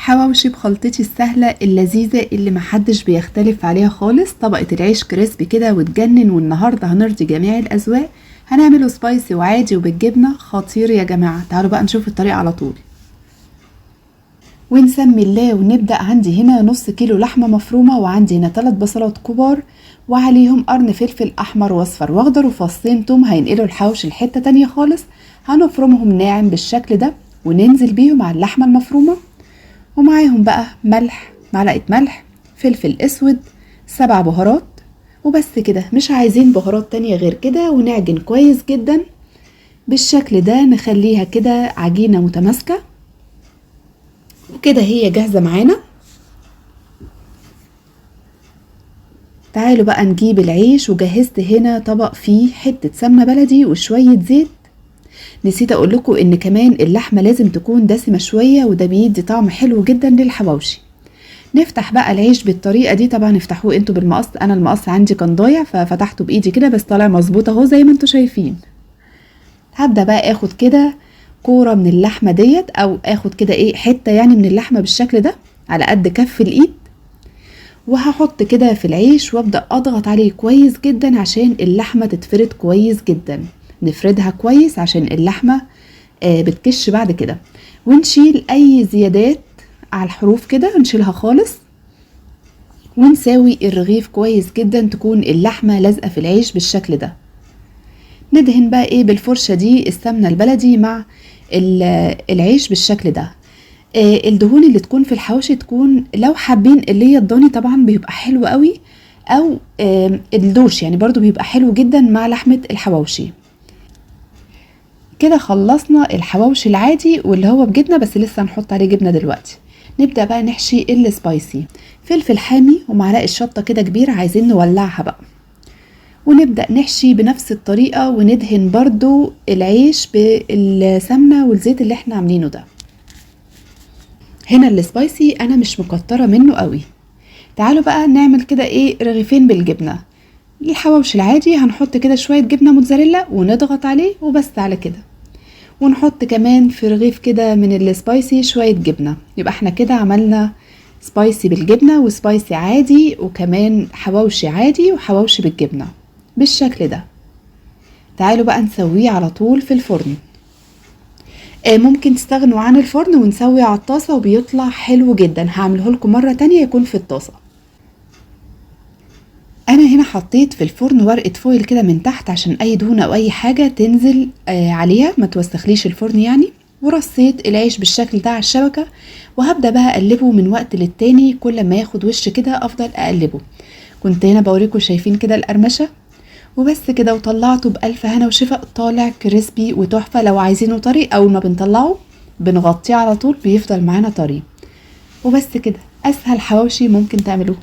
حواوشي بخلطتي السهلة اللذيذة اللي محدش بيختلف عليها خالص. طبقة العيش crispy كده وتجنن، والنهاردة هنرضي جميع الأذواق. هنعمله spicy وعادي وبالجبنة، خطير يا جماعة. تعالوا بقى نشوف الطريقة على طول ونسمي الله ونبدأ. عندي هنا نص كيلو لحمة مفرومة، وعندي هنا 3 بصلات كبار، وعليهم قرن فلفل أحمر واصفر واخضر، وفصين توم هينقلوا الحوش لحتة تانية خالص. هنفرمهم ناعم بالشكل ده وننزل بيهم على اللحمة المفرومة، ومعاهم بقى ملح، معلقة ملح، فلفل اسود، 7 بهارات، وبس كده. مش عايزين بهارات تانية غير كده. ونعجن كويس جدا بالشكل ده، نخليها كده عجينة متماسكة، وكده هي جاهزة معانا. تعالوا بقى نجيب العيش. وجهزت هنا طبق فيه حتة سمنة بلدي وشوية زيت. نسيت اقول لكم ان كمان اللحمة لازم تكون دسمة شوية، وده بيدي طعم حلو جدا للحواوشي. نفتح بقى العيش بالطريقة دي، طبعا افتحوه انتوا بالمقص، انا المقص عندي كان ضايع ففتحته بايدي كده، بس طالع مظبوط اهو زي ما انتوا شايفين. هبدأ بقى اخد كده كورة من اللحمة ديت، او اخد كده ايه حتة يعني من اللحمة بالشكل ده على قد كف الايد، وهحط كده في العيش وابدأ اضغط عليه كويس جدا عشان اللحمة تتفرد كويس جدا. نفردها كويس عشان اللحمة بتكش بعد كده. ونشيل اي زيادات على الحروف كده، نشيلها خالص، ونساوي الرغيف كويس جدا تكون اللحمة لازقة في العيش بالشكل ده. ندهن بقى ايه بالفرشة دي السمنة البلدي مع العيش بالشكل ده. الدهون اللي تكون في الحواوشي تكون لو حابين اللي هي الضاني طبعا بيبقى حلو قوي، او الدوش يعني برضو بيبقى حلو جدا مع لحمة الحواوشي. كده خلصنا الحواوشي العادي واللي هو بجبنة، بس لسه هنحط عليه جبنة دلوقتي. نبدأ بقى نحشي ال spicy. فلفل حامي ومعلقة شطة كده كبيرة عايزين نولعها بقى، ونبدأ نحشي بنفس الطريقة، وندهن برضو العيش بالسمنة والزيت اللي احنا عاملينه ده. هنا ال spicy انا مش مكترة منه قوي. تعالوا بقى نعمل كده ايه رغيفين بالجبنة. الحواوشي العادي هنحط كده شوية جبنة موتزاريلا ونضغط عليه وبس على كده، ونحط كمان في رغيف كده من ال spicy شوية جبنة. يبقى احنا كده عملنا spicy بالجبنة و spicy عادي، وكمان حواوشي عادي وحواوشي بالجبنة بالشكل ده. تعالوا بقى نسويه على طول في الفرن. ممكن تستغنوا عن الفرن ونسوي على الطاسة وبيطلع حلو جدا. هعمله لكم مرة تانية يكون في الطاسة. انا هنا حطيت في الفرن ورقة فويل كده من تحت عشان اي دهون او اي حاجة تنزل عليها ما توسخليش الفرن يعني. ورصيت العيش بالشكل ده على الشبكة، وهبدأ بقى اقلبه من وقت للتاني، كل ما ياخد وش كده افضل اقلبه. كنت هنا بوريكم شايفين كده القرمشة وبس كده. وطلعته بألف هنا وشفا، طالع كريسبي وتحفة. لو عايزينه طري اول ما بنطلعه بنغطيه على طول بيفضل معانا طري. وبس كده، اسهل حواوشي ممكن تعملوه.